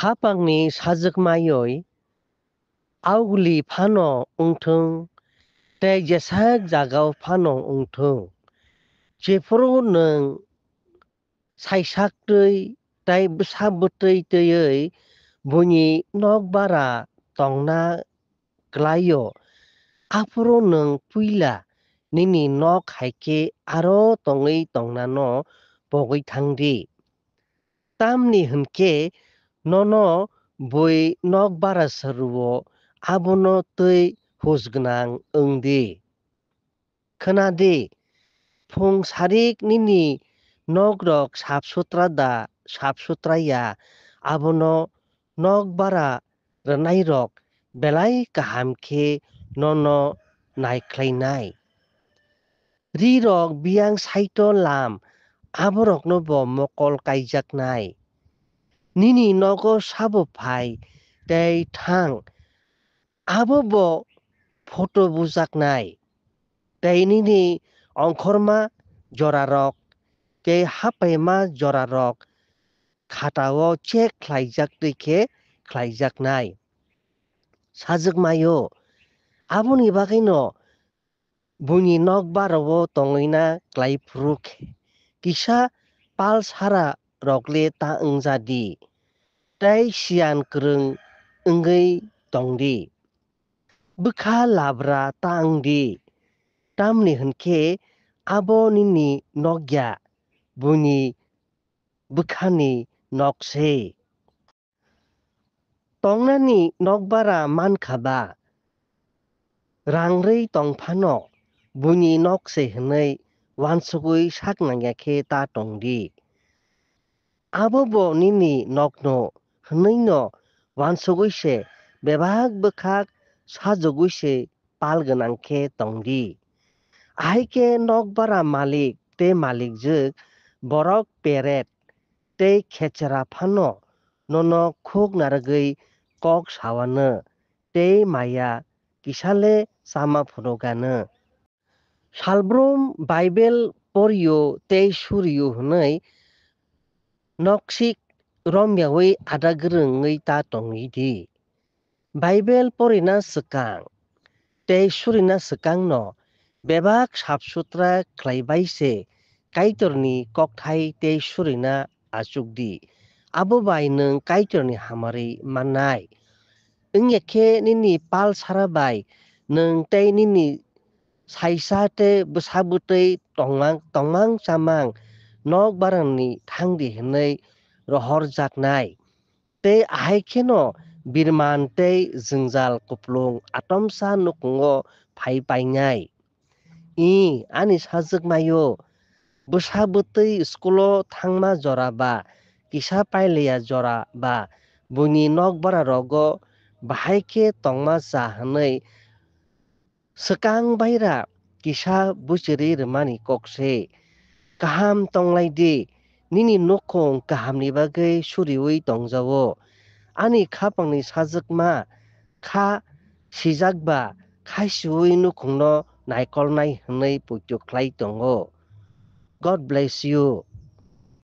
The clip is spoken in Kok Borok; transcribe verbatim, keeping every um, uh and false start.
Khapangni sajwkmayoi augli phano wngthung tei jesak jagao phano wngthung, jephuru nwng saisaktwi tei bwsa bwtwi twiwi buini nokbara tongna klaio, aphuru nwng puila nini nok hai khe aro tongwi tongnano pogwi thang di. Tamni hwn khe nono bui nokbara sa rw-o, abono twi hus gwnang wng di. Khna di, phung sarik nini nokrok sap sutra da sap sutra ya, abono nokbara rwnairok belai kaham khe nono naikhlainai. Rirok biyang saito lam, aborokno bo mokol kaijaknai. Nini nogo sabo phai tei thang, abo bo photo bujaknai. Tei nini ongkhorma jorarok tei hapaima jorarok khatao check khlaijak twi khe khlaijaknai. Sajwkmaio, aboni bagwino buini nokbarao tongwina klai phuru khe, kisa pal sara rok le ta wngja di, tei siyan kwrwng wngwi tong di. Bwkha labra ta wng di, tamni hwn khe abo nini nok ya, buini bwkhani nok se. Tongnani nokbara man kha ba? Rang rwi tong phano buini nok se hwnwi uansugwi sak nangya khe ta tong di. Abo bo nini nokno hwnwi no uansugwi se bebak bwkhak sajagwi se pal gwnang khe tong di. Ahai khe nokbara malik tei malikjwk borok peret tei khechera phano nono khuk narwgwi kok sawanw tei maya kisa le chama phunuganw. Salbrum Baibel porio tei surio hwnwi noksik romyawi ada gwrwngwi ta tongwi di. Baibel porina swkang tei surina swkangno bebak sap sutra khlai bai se Kaitorni kokthai tei surina achuk di, abo bai nwng Kaitorni hamari mannai. Wngya khe nini pal sara bai nwng tei nini saisa tei bwsa bwtwi tongmang, tongmang chamang nok barangni thang di hwnwi rohorjaknai. Tei ahai kheno birman tei jwngjal kuplung atomsa nukhungo phai painai. Ih, ani sajwkmaio, bwsa bwtwi school-o thangma jora ba kisa pailiya jora ba buini nokbara rogo bahai khe tongma cha hwnwi swkang baira kisa buchiri rwmani kok se. Kaham tonglai di, nini nukhung kahamni bagwi suriui tongjao. Ani khapangni sajwkma kha sijak ba khaisiui nukhungno naikolnai hwnwi poito khlai tongo. God bless you.